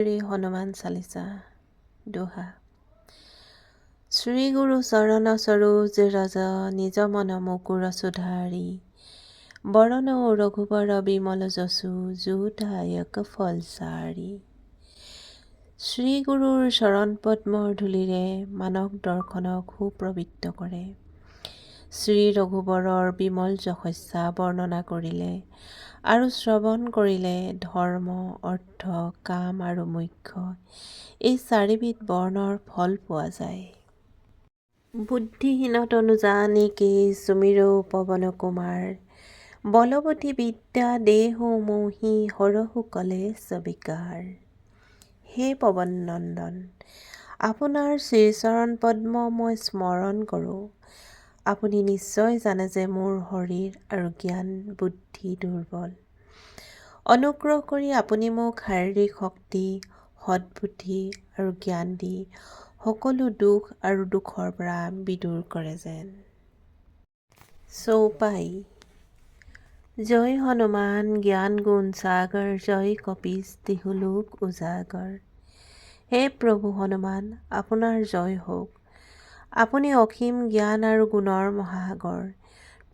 শ্ৰী হনুমান চালিচা। দোহা। শ্ৰী গুৰু চৰণ সৰোজ ৰজ, নিজ মন মুকুৰ সুধাৰি। বৰনৌ ৰঘুবৰ বিমল যশু, যোদায়ক ফলচাৰী। শ্ৰীগুৰুৰ চৰণ পদ্মৰ ধূলিৰে মানস দৰ্শনক সুপবিত্ৰ কৰে। শ্ৰী ৰঘুবৰৰ বিমল যশস্যা বৰ্ণনা কৰিলে আৰু শ্ৰৱণ কৰিলে ধৰ্ম, অৰ্থ, কাম আৰু মোক্ষ এই চাৰিবিধ বৰ্ণৰ ফল পোৱা যায়। বুদ্ধিহীন তনু জানিকে, সুমিৰৌ পৱন কুমাৰ। বলবুদ্ধি বিদ্যা দেহু মোহি, হৰহু কলেশ বিকাৰ। হে পৱন নন্দন, আপোনাৰ শ্ৰীচৰণ পদ্ম মই স্মৰণ কৰোঁ। আপুনি নিশ্চয় জানে যে মোৰ শৰীৰ আৰু জ্ঞান বুদ্ধি দুৰ্বল। অনুগ্ৰহ কৰি আপুনি মোক শাৰীৰিক শক্তি, সদ্বুদ্ধি আৰু জ্ঞান দি সকলো দুখ আৰু দুখৰ পৰা বিদূৰ কৰে যেন। চৌপাই। জয় হনুমান জ্ঞান গুণ সাগৰ, জয় কপীশ তিহু লোক উজাগৰ। হে প্ৰভু হনুমান, আপোনাৰ জয় হওক। আপুনি অসীম জ্ঞান আৰু গুণৰ মহাসাগৰ।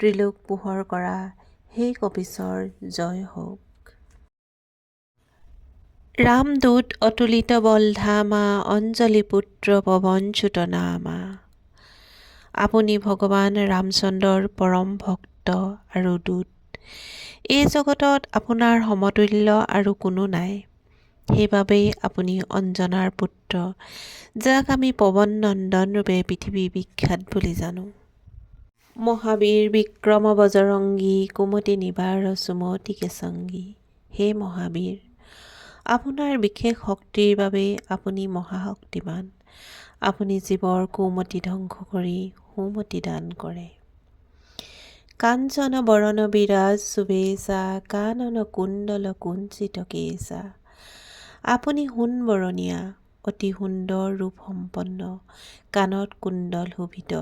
ত্ৰিলোক পোহৰ কৰা সেই কপীশৰ জয় হওক। ৰামদূত অতুলিত বলধামা, অঞ্জলি পুত্ৰ পৱনসুত নামা। আপুনি ভগৱান ৰামচন্দ্ৰৰ পৰম ভক্ত আৰু দূত। এই জগতত আপোনাৰ সমতুল্য আৰু কোনো নাই। সেইবাবেই আপুনি অঞ্জনাৰ পুত্ৰ, যাক আমি পৱন নন্দন ৰূপে পৃথিৱী বিখ্যাত বুলি জানো। মহাবীৰ বিক্ৰম বজৰংগী, কুমতি নিবাৰ সুমতিকে সংগী। হে মহাবীৰ, আপোনাৰ বিশেষ শক্তিৰ বাবেই আপুনি মহাশক্তিমান। আপুনি জীৱৰ কুমতি ধ্বংস কৰি সুমতি দান কৰে। কাঞ্চন বৰণ বিৰাজ সুবেশা, কানন কুণ্ডল কুঞ্চিত কেশা। আপুনি সোণবৰণীয়া, অতি সুন্দৰ ৰূপ সম্পন্ন, কাণত কুণ্ডল শোভিত,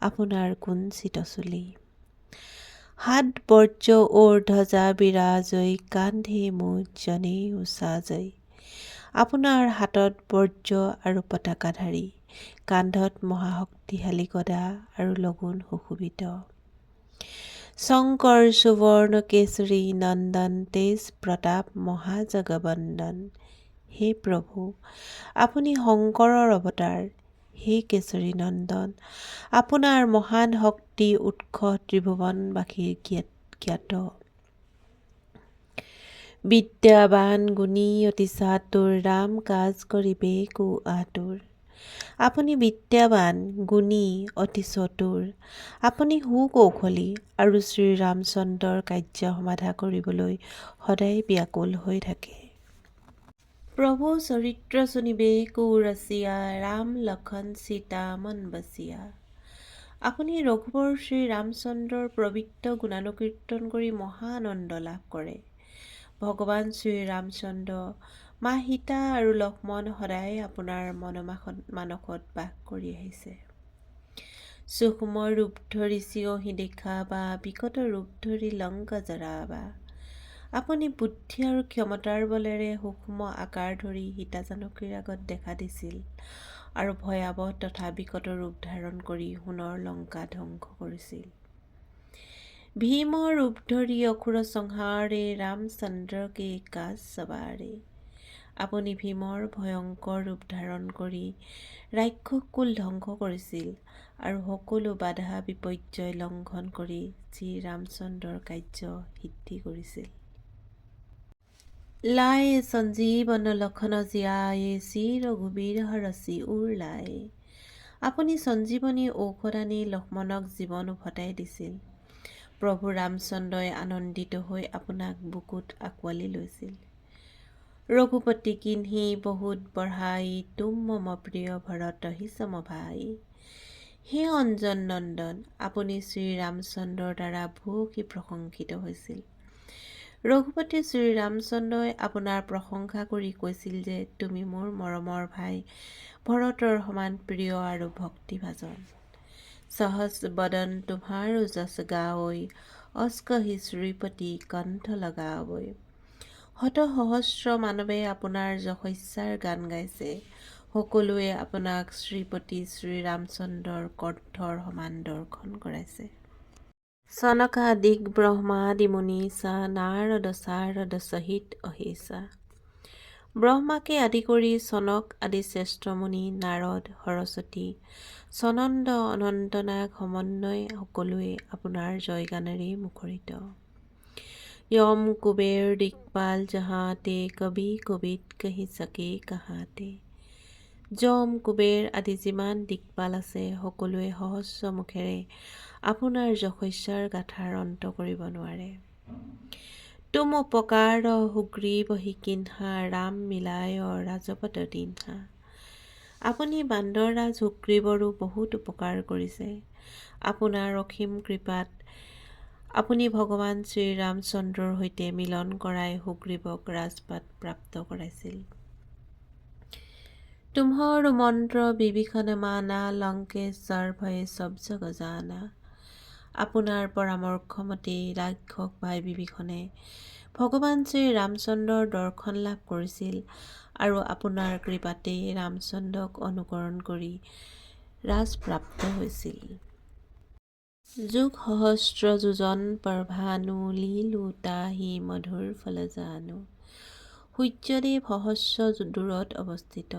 আপোনাৰ কুঞ্চিত চুলি। হাত বজ্ৰ ঔৰ ধ্বজা বিৰাজৈ, কান্ধে মুজ জনেউ সাজৈ। আপোনাৰ হাতত বজ্ৰ আৰু পতাকাধাৰী, কান্ধত মহাশক্তিশালী গদা আৰু লগুণ সুশোভিত। শংকৰ সুৱৰ্ণ কেশৰী নন্দন, তেজ প্ৰতাপ মহাজগবন্দন। হে প্ৰভু, আপুনি শংকৰৰ অৱতাৰ। হে কেশৰী নন্দন, আপোনাৰ মহান শক্তি উৎস ত্ৰিভুৱনবাসীৰ জ্ঞাত। বিদ্যাবান গুণী অতি চাতুৰ, ৰাম কাজ কৰিবে কো আতুৰ। আপুনি বিদ্যাবান, গুণী, অতি চতুৰ। আপুনি সুকৌশলী আৰু শ্ৰীৰামচন্দ্ৰৰ কাৰ্য সমাধা কৰিবলৈ সদায় ব্যাকুল হৈ থাকে। প্ৰভু চৰিত্ৰ শুনিবে কো ৰচিয়া, ৰাম লখন সীতা মন বচিয়া। আপুনি ৰঘুবৰ শ্ৰীৰামচন্দ্ৰৰ পবিত্ৰ গুণানুকীৰ্তন কৰি মহা আনন্দ লাভ কৰে। ভগৱান শ্ৰীৰামচন্দ্ৰ, মা সীতা আৰু লক্ষ্মণ সদায় আপোনাৰ মানসত বাস কৰি আহিছে। সূক্ষ্ম ৰূপ ধৰি ছিয়হি দেখাবা, বিকট ৰূপ ধৰি লংকা জৰাবা। আপুনি বুদ্ধি আৰু ক্ষমতাৰ বলেৰে সূক্ষ্ম আকাৰ ধৰি সীতা জানকীৰ আগত দেখা দিছিল আৰু ভয়াৱহ তথা বিকট ৰূপ ধাৰণ কৰি সোণৰ লংকা ধ্বংস কৰিছিল। ভীম ৰূপ ধৰি অসুৰ সংহাৰে, ৰামচন্দ্ৰকে কাজ সবাৰে। আপুনি ভীমৰ ভয়ংকৰ ৰূপ ধাৰণ কৰি ৰাক্ষস কুল ধ্বংস কৰিছিল আৰু সকলো বাধা বিপৰ্যয় লংঘন কৰি শ্ৰীৰামচন্দ্ৰৰ কাৰ্য সিদ্ধি কৰিছিল। লায়ে সঞ্জীৱন লখন জিয়ায়ে, শ্ৰী ৰঘুবীৰ হৰষি উৰ লায়ে। আপুনি সঞ্জীৱনী ঔষধ আনি লক্ষ্মণক জীৱন উভতাই দিছিল। প্ৰভু ৰামচন্দ্ৰই আনন্দিত হৈ আপোনাক বুকুত আঁকোৱালি লৈছিল। ৰঘুপতি কিন্হি বহুত বঢ়াই, তুম মম প্ৰিয় ভৰতহি সম ভাই। হে অঞ্জন নন্দন, আপুনি শ্ৰীৰামচন্দ্ৰৰ দ্বাৰা ভূয়সী প্ৰশংসিত হৈছিল। ৰঘুপতি শ্ৰীৰামচন্দ্ৰই আপোনাৰ প্ৰশংসা কৰি কৈছিল যে তুমি মোৰ মৰমৰ ভাই ভৰতৰ সমান প্ৰিয় আৰু ভক্তিভাজন। সহস বদন তোমাৰো যশ গাৱৈ, অস্কহি শ্ৰীপতি কণ্ঠ লগাৱৈ। শত সহস্ৰ মানৱে আপোনাৰ যশস্যাৰ গান গাইছে। সকলোৱে আপোনাক শ্ৰীপতি শ্ৰীৰামচন্দ্ৰৰ কণ্ঠৰ সমান দৰ্শন কৰাইছে। সনকাদিক ব্ৰহ্মাদি মুনীশা, নাৰদ শাৰদ সহিত অহিষা। ব্ৰহ্মাকে আদি কৰি সনক আদি শ্ৰেষ্ঠ মুনি, নাৰদ, সৰস্বতী, সনন্দ, অনন্তনাগ সমন্বয় সকলোৱে আপোনাৰ জয়গানেৰেই মুখৰিত। যম কুবেৰ দিগপাল জহাঁতে, কবি কবিত কহি সকে কহাতে। যম, কুবেৰ আদি যিমান দিগপাল আছে, সকলোৱে সহস্ৰ মুখেৰে আপোনাৰ যশস্যাৰ গাথাৰ অন্ত কৰিব নোৱাৰে। তুম উপকাৰ সুগ্ৰীৱহি কিনহা, ৰাম মিলায় ৰাজপদ দীনহা। আপুনি বান্দৰৰাজ সুগ্ৰীৱৰো বহুত উপকাৰ কৰিছে। আপোনাৰ অসীম কৃপাত আপুনি ভগৱান শ্ৰীৰামচন্দ্ৰৰ সৈতে মিলন কৰাই সুগ্ৰীৱক ৰাজপাট প্ৰাপ্ত কৰাইছিল। तुम्हर মন্ত্ৰ বিভীষণ মানা, লঙ্কেশ্বৰ ভয়ে সব জগ জানা। আপোনাৰ পৰামৰ্শমতেই ৰাক্ষস ভাই বিভীষণে ভগৱান শ্ৰীৰামচন্দ্ৰৰ দৰ্শন লাভ কৰিছিল আৰু আপোনাৰ কৃপাতেই ৰামচন্দ্ৰক অনুকৰণ কৰি ৰাজপ্ৰাপ্ত হৈছিল। যুগ সহস্ৰ যোজন পৰ ভানু, লীলো তাহি মধুৰ ফল জানু। সূৰ্যদেৱ সহস্ৰ দূৰত অৱস্থিত,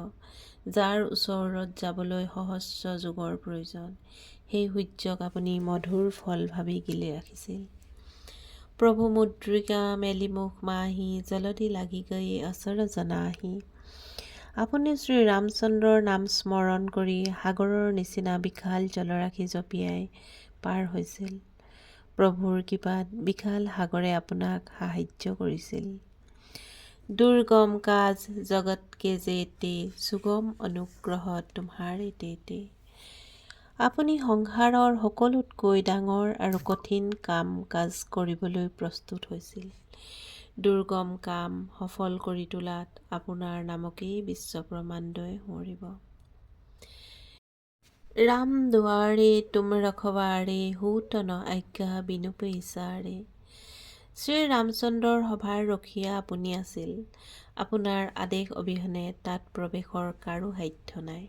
যাৰ ওচৰত যাবলৈ সহস্ৰ যুগৰ প্ৰয়োজন, সেই সূৰ্যক আপুনি মধুৰ ফল ভাবি গিলি ৰাখিছিল। প্ৰভু মুদ্ৰিকা মেলি মুখ মাহি, জলধি লাগি গই অচৰজ নাহি। আপুনি শ্ৰীৰামচন্দ্ৰৰ নাম স্মৰণ কৰি সাগৰৰ নিচিনা বিশাল জলৰাশি জঁপিয়াই পাৰ হৈছিল। প্ৰভুৰ কৃপাত বিশাল সাগৰে আপোনাক সাহায্য কৰিছিল। দুৰ্গম কাজ জগত কে জেতে, সুগম অনুগ্ৰহ তোমাৰে তেতে। আপুনি সংসাৰৰ সকলোতকৈ ডাঙৰ আৰু কঠিন কাম কাজ কৰিবলৈ প্ৰস্তুত হৈছিল। দুৰ্গম কাম সফল কৰি তোলাত আপোনাৰ নামকেই বিশ্বব্ৰহ্মাণ্ডই সুঁৱৰিব। ৰাম দুৱাৰে তুম ৰখৱাৰে, হোত ন আজ্ঞা বিনু পৈচাৰে। শ্ৰীৰামচন্দ্ৰৰ সভাৰ ৰখীয়া আপুনি আছিল। আপোনাৰ আদেশ অবিহনে তাত প্ৰৱেশৰ কাৰো সাধ্য নাই।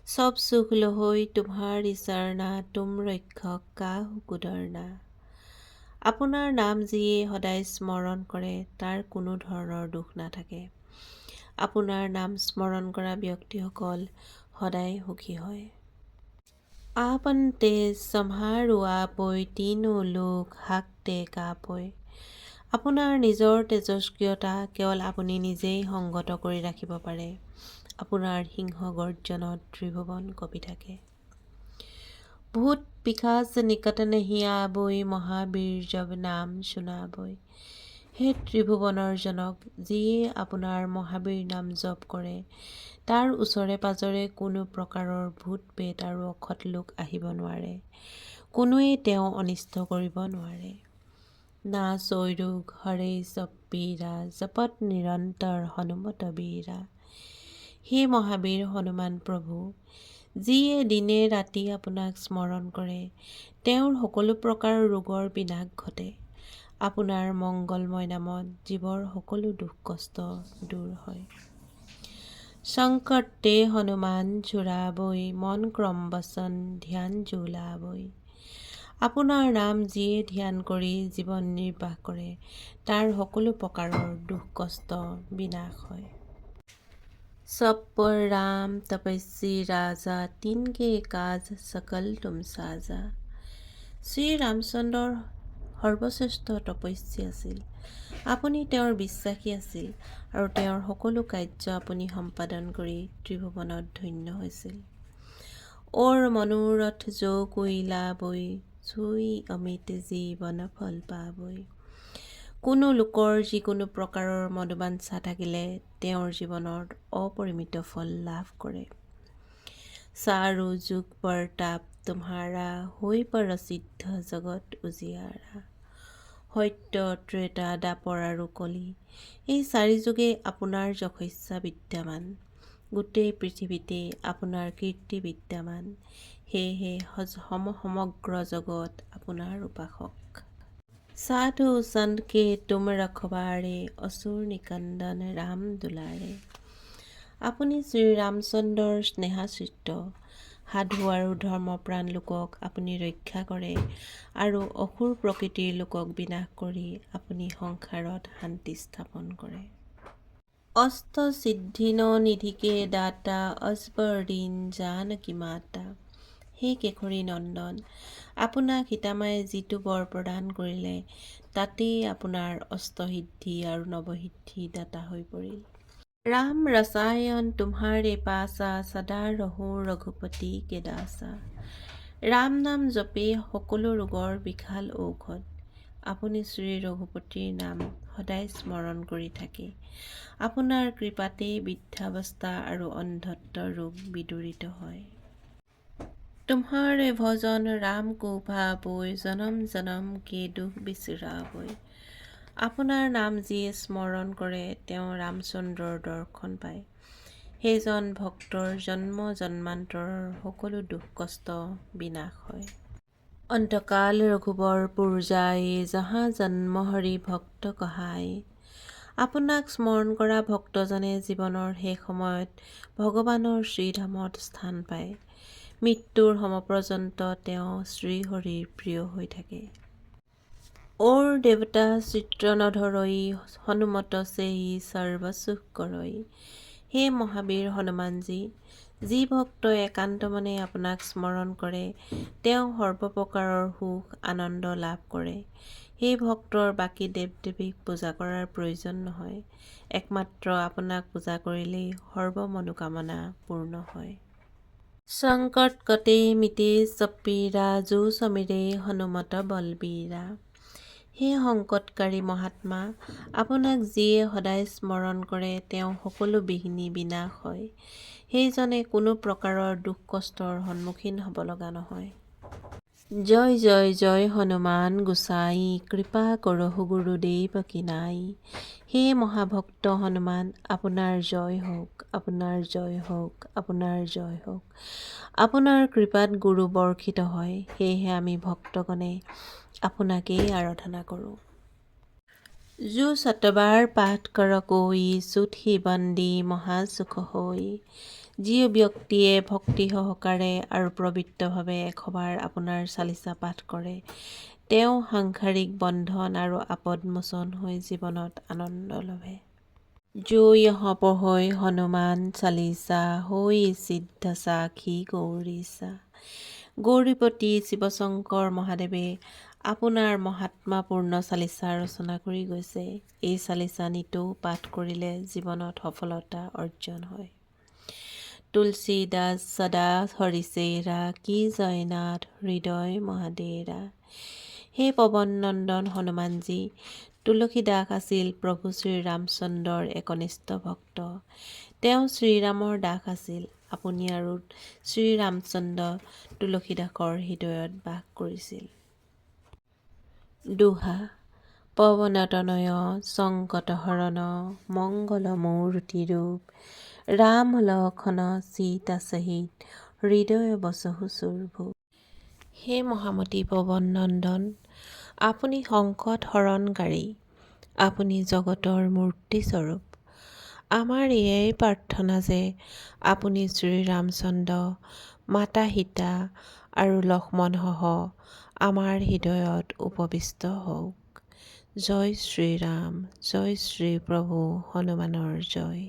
সব সুখ লহৈ तुम्हारी শৰণা, তুম ৰক্ষক কাহু কো ডৰনা। আপোনাৰ নাম যিয়ে সদায় স্মৰণ কৰে, তাৰ কোনো ধৰণৰ দুখ নাথাকে। আপোনাৰ নাম স্মৰণ কৰা ব্যক্তিসকল সদায় সুখী হয়। আপন তেজ সম্হাৰো আপৈ, তিনো লোক হাঁকতে কাঁপৈ। আপোনাৰ নিজৰ তেজস্ক্ৰিয়তা কেৱল আপুনি নিজেই সংগত কৰি ৰাখিব পাৰে। আপোনাৰ সিংহ গৰ্জনত ত্ৰিভুৱন কঁপি থাকে। ভূত পিশাচ নিকট নহি আৱৈ, মহাবীৰ জব নাম শুনাৱৈ। হে ত্ৰিভুৱনৰ জনক, যিয়ে আপোনাৰ মহাবীৰ নাম জপ কৰে, তাৰ ওচৰে পাজৰে কোনো প্ৰকাৰৰ ভূত প্ৰেত আৰু অসৎ লোক আহিব নোৱাৰে। কোনোৱেই তেওঁ অনিষ্ট কৰিব নোৱাৰে। নাশৈ ৰোগ হৰে সব পীৰা, জপত নিৰন্তৰ হনুমত বীৰা। হে মহাবীৰ হনুমান প্ৰভু, যিয়ে দিনে ৰাতি আপোনাক স্মৰণ কৰে, তেওঁৰ সকলো প্ৰকাৰৰ ৰোগৰ বিনাশ ঘটে। আপোনাৰ মংগলময় নামত জীৱৰ সকলো দুখ কষ্ট দূৰ হয়। সংকট তে হনুমান ছুড়াবৈ, মন ক্ৰম বচন ধ্যান যো লাৱৈ। আপোনাৰ নাম যিয়ে ধ্যান কৰি জীৱন নিৰ্বাহ কৰে, তাৰ সকলো প্ৰকাৰৰ দুখ কষ্ট বিনাশ হয়। সব পৰ ৰাম তপস্বী ৰাজা, তিনকে কাজ সকল তুম সাজা। শ্ৰীৰামচন্দ্ৰৰ সৰ্বশ্ৰেষ্ঠ তপস্বী আছিল। আপুনি তেওঁৰ বিশ্বাসী আছিল আৰু তেওঁৰ সকলো কাৰ্য আপুনি সম্পাদন কৰি ত্ৰিভুৱনত ধন্য হৈছিল। ঔৰ মনোৰথ যো কোই লাৱৈ, সোই অমিত জীৱন ফল পাৱৈ। কোনো লোকৰ যিকোনো প্ৰকাৰৰ মনোবাঞ্ছা থাকিলে তেওঁৰ জীৱনত অপৰিমিত ফল লাভ কৰে। চাৰো যুগ প্ৰতাপ तुम्हारा, হৈ প্ৰসিদ্ধ জগত উজিয়াৰা। সত্য, ত্ৰেতা, দ্বাপৰ আৰু কলি, এই চাৰি যুগেই আপোনাৰ যশস্যা বিদ্যমান। গোটেই পৃথিৱীতেই আপোনাৰ কীৰ্তি বিদ্যমান। সেয়েহে সমগ্ৰ জগত আপোনাৰ উপাসক। সাধু সন্ত কে তুম ৰখবাৰে, অসুৰ নিকন্দন ৰাম দুলাৰে। আপুনি শ্ৰীৰামচন্দ্ৰৰ স্নেহাশ্ৰিত। সাধু আৰু ধৰ্মপ্ৰাণ লোকক আপুনি ৰক্ষা কৰে আৰু অসুৰ প্ৰকৃতিৰ লোকক বিনাশ কৰি আপুনি সংসাৰত শান্তি স্থাপন কৰে। অষ্ট সিদ্ধি ন নিধিকে দাতা, অজবৰ দিন জানকী মাতা। হে কেশৰী নন্দন, আপোনাক সীতামায়ে যিটো বৰ প্ৰদান কৰিলে, তাতেই আপোনাৰ অষ্টসিদ্ধি আৰু নৱসিদ্ধি দাতা হৈ পৰিল। ৰাম ৰসায়ন তোমাৰে পাছা, সদা ৰহো ৰঘুপতি কে দাসা। ৰাম নাম জপেই সকলো ৰোগৰ বিশাল ঔষধ। আপুনি শ্ৰী ৰঘুপতিৰ নাম সদায় স্মৰণ কৰি থাকে। আপোনাৰ কৃপাতেই বৃদ্ধাৱস্থা আৰু অন্ধত্ব ৰোগ বিদূৰিত হয়। তোমাৰে ভজন ৰাম কো ভাবৈ, জনম জনম কে দুখ বিচৰাবৈ। আপোনাৰ নাম যিয়ে স্মৰণ কৰে, তেওঁ ৰামচন্দ্ৰৰ দৰ্শন পায়। সেইজন ভক্তৰ জন্ম জন্মান্তৰৰ সকলো দুখ কষ্ট বিনাশ হয়। অন্তকাল ৰঘুবৰ পুৰ যাই, জহাঁ জন্ম হৰি ভক্ত কহাই। আপোনাক স্মৰণ কৰা ভক্তজনে জীৱনৰ শেষ সময়ত ভগৱানৰ শ্ৰীধামত স্থান পায়। মৃত্যুৰ সমপৰ্যন্ত তেওঁ শ্ৰীহৰিৰ প্ৰিয় হৈ থাকে। ঔৰ দেৱতা চিত্ৰ নধৰৈ, হনুমত সেহি সৰ্বসুখ কৰৈ। হে মহাবীৰ হনুমানজী, যি ভক্তই একান্ত মনে আপোনাক স্মৰণ কৰে, তেওঁ সৰ্বপ্ৰকাৰৰ সুখ আনন্দ লাভ কৰে। সেই ভক্তৰ বাকী দেৱ দেৱীক পূজা কৰাৰ প্ৰয়োজন নহয়। একমাত্ৰ আপোনাক পূজা কৰিলেই সৰ্ব মনোকামনা পূৰ্ণ হয়। সংকট কটে মিটে সব পীৰা, জো সমিৰে হনুমত বলবীৰা। হে সংকটকাৰী মহাত্মা, আপোনাক যিয়ে সদায় স্মৰণ কৰে, তেওঁ সকলো বিঘ্নি বিনাশ হয়। সেইজনে কোনো প্ৰকাৰৰ দুখ কষ্টৰ সন্মুখীন হ'ব লগা নহয়। জয় জয় জয় হনুমান গোসাই, কৃপা কৰহু গুৰুদেৱ কি নাই। হে মহাভক্ত হনুমান, আপোনাৰ জয় হওক, আপোনাৰ জয় হওক, আপোনাৰ জয় হওক। আপোনাৰ কৃপাত গুৰু বৰ্ষিত হয়, সেয়েহে আমি ভক্তগণে আপোনাকেই আৰাধনা কৰোঁ। যো শতবাৰ পাঠ কৰ কোই, ছুটহি বন্দী মহাসুখ হৈ। যি ব্যক্তিয়ে ভক্তি সহকাৰে আৰু পবিত্ৰভাৱে 100বাৰ আপোনাৰ চালিচা পাঠ কৰে, তেওঁ সাংসাৰিক বন্ধন আৰু আপদ মোচন হৈ জীৱনত আনন্দ লভে। যো ইহ পঢ়ৈ হনুমান চালিচা, হৈ সিদ্ধ সাক্ষী গৌৰীচা। গৌৰীপতি শিৱশংকৰ মহাদেৱে আপোনাৰ মহাত্মাপূৰ্ণ চালিচা ৰচনা কৰি গৈছে। এই চালিচা নিতৌ পাঠ কৰিলে জীৱনত সফলতা অৰ্জন হয়। তুলসীদাস সদা হৰিচেৰা, কি জয়নাথ হৃদয় মহাদেৰা। হে পৱন নন্দন হনুমানজী, তুলসীদাস আছিল প্ৰভু শ্ৰীৰামচন্দ্ৰৰ একনিষ্ঠ ভক্ত। তেওঁ শ্ৰীৰামৰ দাস আছিল। আপুনি আৰু শ্ৰীৰামচন্দ্ৰ তুলসীদাসৰ হৃদয়ত বাস কৰিছিল। দোহা। পৱন তনয় সংকট হৰণ, মংগল মূৰ্তি ৰূপ, ৰাম লখন সীতা সহিত হৃদয় বসহু সুৰভূপ। হে মহামতী পৱন নন্দন, আপুনি সংকট হৰণকাৰী, আপুনি জগতৰ মূৰ্তিস্বৰূপ। আমাৰ এয়াই প্ৰাৰ্থনা যে আপুনি শ্ৰীৰামচন্দ্ৰ, মাতা সীতা আৰু লক্ষ্মণসহ আমাৰ হৃদয়ত উপবিষ্ট হওক। জয় শ্ৰীৰাম, জয় শ্ৰী প্ৰভু হনুমানৰ জয়।